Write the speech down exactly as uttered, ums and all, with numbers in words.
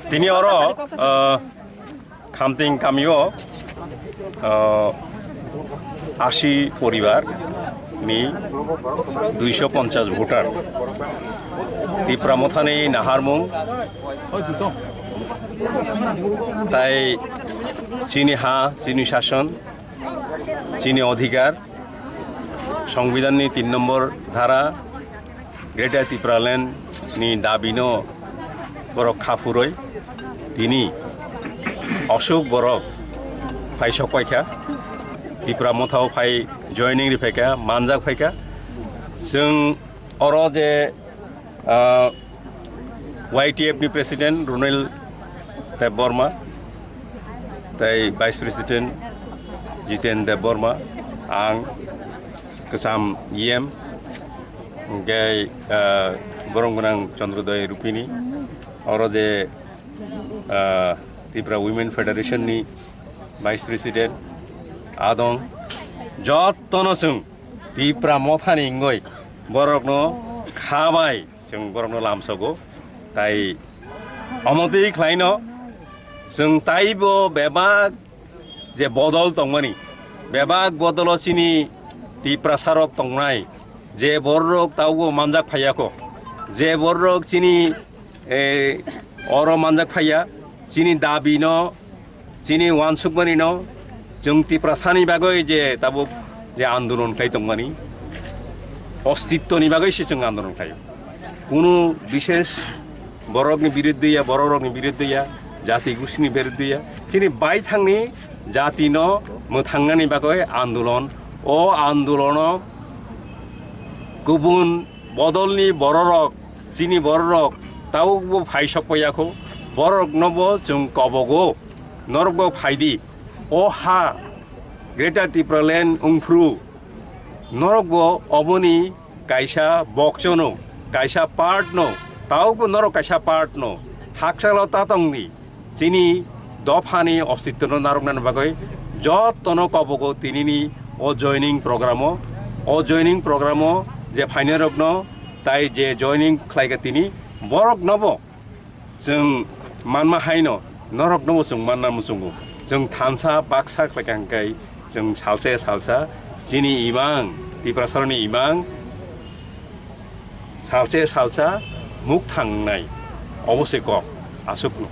Tini oro, ah, Khamting kamio, ah, ashi poribar ni duiso ponchas voter Tipra Mothani naharmung tai chini ha, chini shason, chini odhikar, Songbidanni tin nombor dhara, Greater Tipraland ni dabino borok kha phuroi tini osuk borok phai sok paikha, Tipra Mothao phai joining ri phaikha, manjak phaikha. Chwng oro je, ah, Y T F ni President Runil Debbarma, tei Vice President Jiten Debbarma, ang kwcham E M, hingke, ah, borong gwnang Chandrodaya Rupini, oro je, ah, Tripura Women Federation ni Vice President adong, jottono chwng Tipra Mothani wngwi borokno kha bai chwng borokno lamsogo. Tai omo twi khlaino chwng taibo bebak je bodol tongmani, bebak bodolo chini Tiprasarok tongnai, je bororok tabukbo manjak phaiyakho, je bororok chini, eh, oro manjak phaiya, chini dabino, chini uansukmanino, chwng Tiprasani bagwi je tabuk je andolon khlai tongmani, ostitwni bagwi se chwng andolon khlaio. Kunu bishesh borokni biruddhe ya, bororokni biruddhe ya, jati gusini biruddhe ya, chini baithangni jatino mwthangnani bagwi andolon, o andolono kubun bodolni bororok, chini bororok tabukbo phai sokpaiya kho, bororoknobo chwng kobogo, norokbo phaidi, o ha Greater Tipraland wngphru, norokbo oboni kaisa bokchono, kaisa part no, tabukbo norok kaisa part no, hakchalo ta tongdi, chini dophani ostitwno narwknani bagwi jottono kobogo tinini o joining program o, o joining program o je phainairokno tai je joining khlaikha tini boroknobo chwng manma haino noroknobo chwng manna muchungo. Chwng thansa baksa khlaikha hwnkhe chwng salsa salsa chini imang, Tiprasarokni imang salsa salsa mukthang wngnai, obo se kok aswkno.